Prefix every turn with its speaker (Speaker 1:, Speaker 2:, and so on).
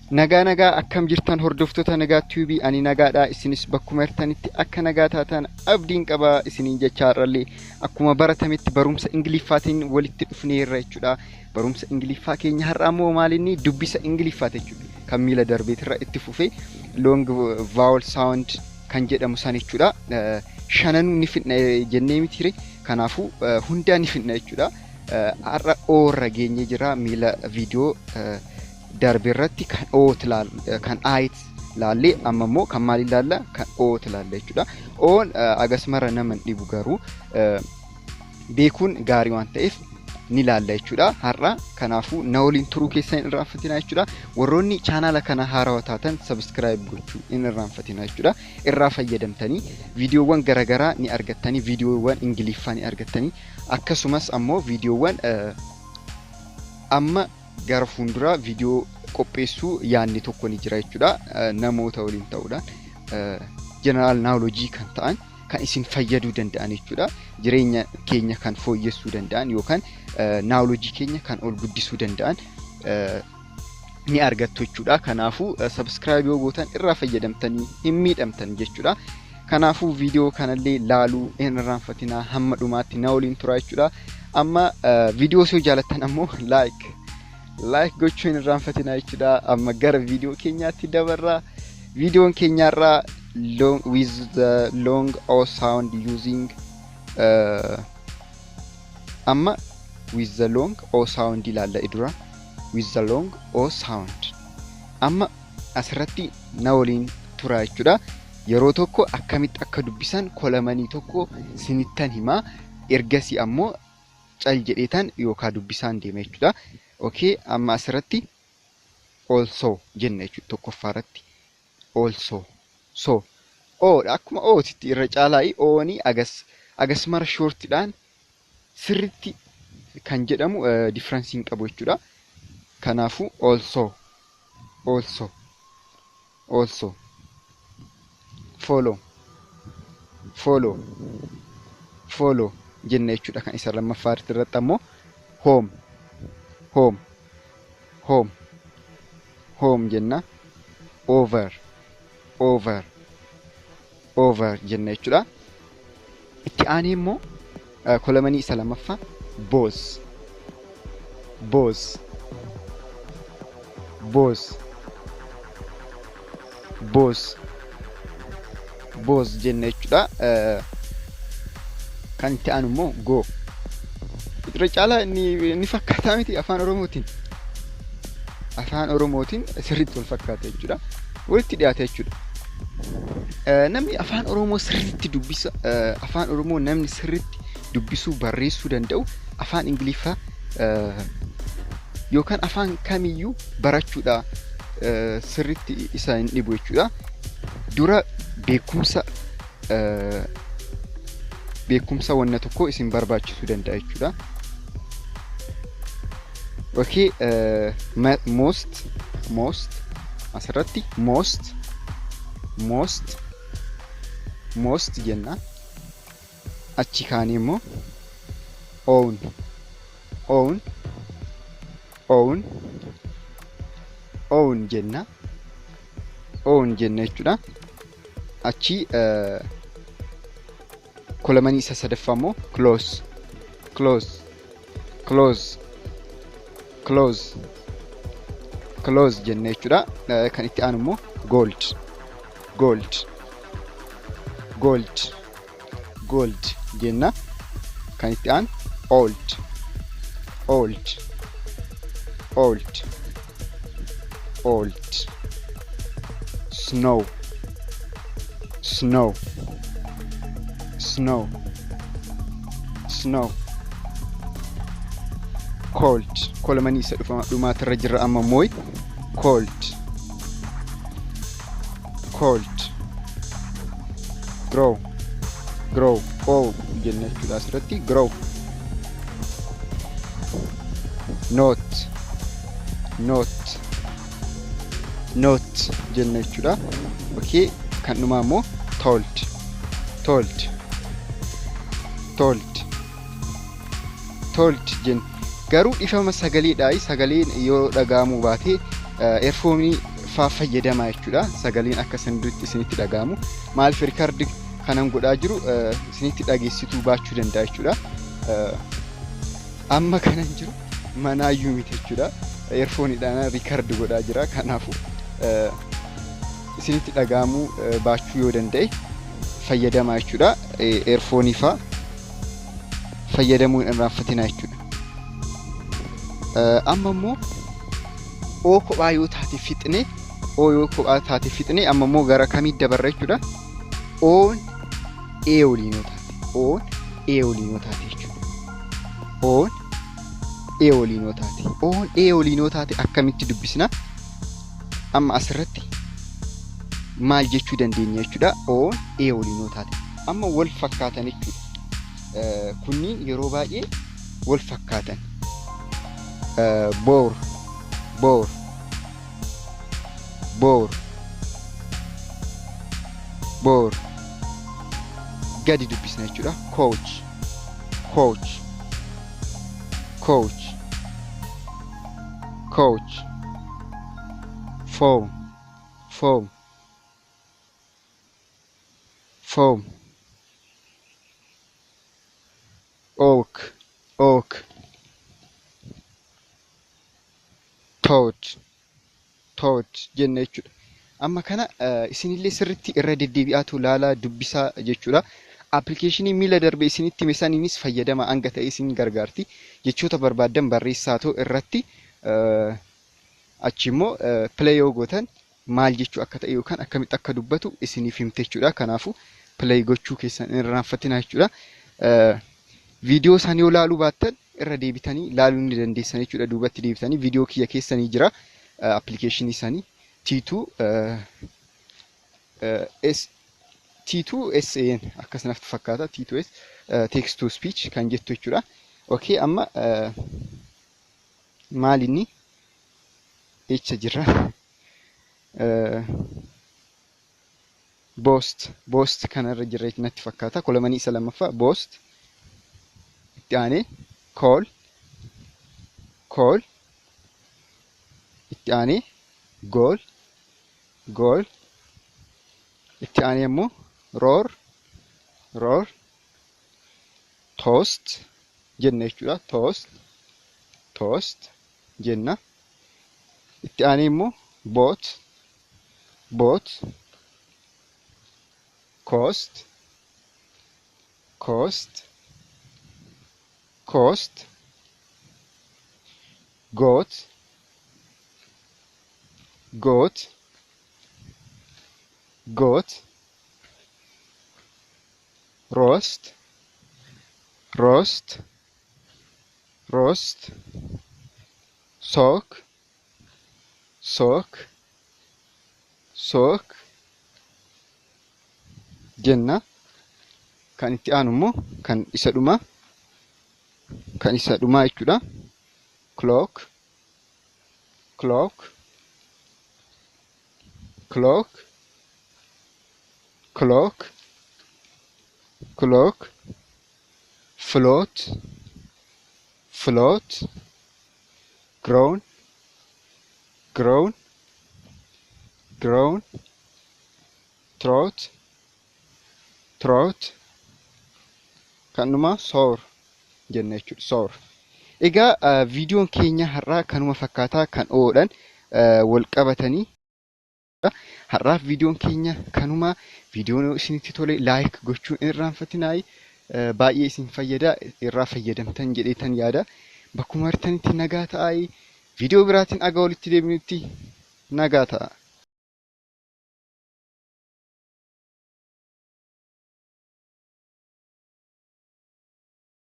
Speaker 1: Nagaa nagaa, akkam jirtan hordoftoota Nagaa Tube? Ani nagaadha, isinis bakkuma jirtanitti akka nagaa taatan abdiin qaba isiniin jecha, har'allee akkuma baratametti barumsa Ingiliffaatiin walitti dhufneerra jechuudha. Barumsa Ingiliffaa keenya har'aa immoo maalinni? Dubbisa Ingiliffaati jechuudha. Kan miila darbeetirra itti fufee long vowel sound kan jedhamu san jechuudha. Shananuu ni fidna jennee mitire, kanaafuu hundaa ni fidna jechuudha. Har'a oorra geenyee jira. Miila viidiyoo darbe irratti kan oot kan aayit laallee, amma immoo kan maal ilaalla? Kan oot ilaalla jechuudha. Oon agasmara nama hin dhibu, garuu beekuun gaarii waan ta'eef ni laalla jechuudha. Har'a kanaafuu na waliin turuu keessan hin irraanfatinaa jechuudha. Warroonni chaanaala kana haarawaa taatan subscribe gochuu hin irraanfatinaa jechuudha. Irraa fayyadamtanii viidiyoowwan garaagaraa ni argattanii, viidiyoowwan Ingiliffaa ni argattanii, akkasumas ammoo viidiyoowwan amma gara fuulduraa viidiyoo qopheessuu yaadni tokko ni jira jechuudha. Namoota waliin ta'uudhaan general knowledge kan ta'an kan isin fayyaduu danda'an jechuudha. Jireenya keenya kan fooyyessuu danda'an yookaan knowledge keenya kan ol guddisuu danda'an ni argattu jechuudha. Kanaafuu subscribe yoo gootan irraa fayyadamtanii hin miidhamtan jechuudha. Kanaafuu viidiyoo kanallee laaluu hin irraanfatinaa, hamma dhumaatti na waliin tura jechuudha. Amma viidiyoo yoo jaalattan ammoo like like gochuu hin irraanfatinaa jechuudha. Amma gara viidiyoo keenyaatti dabarraa. Viidiyoon keenyaarraa long with the long O sound using amma with the long O sound ilaalla dura. With the long O sound. Amma asirratti na waliin tura jechuudha. Yeroo tokko akkamitti akka dubbisan column tokko sinittan himaa. Ergasii ammoo cal jedheetan yookaan dubbisaan deema jechuudha. Okay, amma asirratti also jenna jechuudha tokkoffaa irratti. Also. So. Oodha, akkuma ootitti irra caalaa oonii agas mara shortidhaan sirritti kan jedhamu difference hin qabu jechuudha. Kanaafuu also, also, also, follow, follow, follow jenna jechuudha. Kan isa lammaffaa irratti ammoo home, home, home, home jenna. Over, over, over jenna jechuudha. Itti aanee immoo column isa lammaffaa both, both, both, both, both jenna jechuudha. Kan itti aanu immoo go. Irra caalaa inni fakkaataa miti afaan Oromootiin. Afaan Oromootiin sirriitti wal fakkaata jechuudha. Walitti dhiyaata jechuudha. Namni afaan Oromoo sirriitti dubbisa, afaan Oromoo namni sirriitti dubbisuu barreessuu danda'u afaan Ingiliffaa yookaan afaan kamiyyuu barachuudha sirriitti isa hin dhibu jechuudha. Dura beekumsa wanna tokko isin barbaachisuu danda'a jechuudha. Okay, most, most, asirratti most, most, most jenna. Achi kaanii immoo own, own, own, own jenna. Own jenna jechuudha. Achi column isa sadaffaa immoo close, close, close, close, close jenna jechuudha. Kan itti aanu immoo gold, gold, gold, gold jenna. Kan itti aanu old, old, old, old, snow, snow, snow, snow, cold. Column isa dhumaatirra jirra amma immoo cold, cold, grow, grow, o jenna jechuudha asirratti grow, not, not, not jenna jechuudha. Okay, kan dhumaa immoo told, told, told, told jenna. Garuu dhifama sagaleedha, sagaleen yoo dhaga'amuu baate earphone faa fayyadamaa jechuudha. Sagaleen akka sirriitti isinitti dhaga'amu. Maaliif record kanan godhaa jiru isinitti dhageessituu baachuu danda'a jechuudha. Amma kanan jiru manaayyuu miti jechuudha. Earphoneiidhaan record godhaa jira. Kanaafuu isinitti dhaga'amuu baachuu yoo danda'e fayyadamaa jechuudha. Earphoneii faa fayyadamuu hin irraanfatinaa jechuudha. Amma immoo oo kophaa yoo taate fixne, oo yoo kophaa taate fixne, amma immoo gara kamii dabarra jechuudha. Oon ee waliin yoo taate, oon ee waliin yoo taate jechuudha. Oon ee waliin yoo taate, oon ee waliin yoo taate akkamitti dubbisna? Amma asirratti maal jechuu dandeenya jechuudha. Oon ee waliin yoo taate amma wal fakkaatan jechuudha. Kunniin yeroo baay'ee wal fakkaatan. Bore, bore, bore, bore, gadi dubbisna jechuudha. Coach, coach, coach, coach, foam, foam, foam, oak, oak, toad, toad jenna jechuudha. Amma kana isinillee sirriitti irra deddeebi'aatu laalaa dubbisaa jechuudha. Appilikeeshinii miila darbe isinitti hime saniinis fayyadama hanga ta'e isin gargaarti. Jechoota barbaaddan barreessaatoo irratti achi immoo play yoo gootan maal jechuu akka ta'e yookaan akkamitti akka dubbatu isiniif himte jechuudha. Kanaafuu play gochuu keessan hin irraanfatinaa jechuudha. Viidiyoo isaan yoo laaluu baattan irra deebitanii laaluu ni dandeessan jechuudha. Duubatti deebitanii viidiyoo kiyya keessanii jira appilikeeshinii isaanii T2 S T2 SAN akkas natti fakkaata, T2S text to speech kan jettu jechuudha. Okay, amma maal inni jecha jirra? Boast, boast kanarra jirra natti fakkaata. Columnii isa lammaffaa, boast. Itti aanee call, call. Itti aanee goal, goal. Itti aanee immoo roar, roar, toast jenna jechuudha. Toast, toast jenna. Itti aanee immoo boat, boat, coast, coast, coast, goat, goat, goat, roast, roast, roast, soak, soak, soak jenna. Kan itti aanu immoo kan isa dhumaa, kan isa dhumaa jechuudha. Clock, clock, clock, clock, clock, float, float, grown, grown, grown, throat, throat, kan dhumaa sour jenna jechuudha, sour. Egaa viidiyoon keenya har'aa kanuma fakkaataa kan oodhaan wal qabatanii. Har'aaf viidiyoon keenya kanuma. Viidiyoon isinitti tole like gochuun hin irraanfatinaa. Baay'ee isin fayyada, irraa fayyadamtan jedheetan yaada. Bakkuma artanitti nagaa ta'aa. Viidiyoo biraatiin aga walitti deebinutti nagaa ta'a.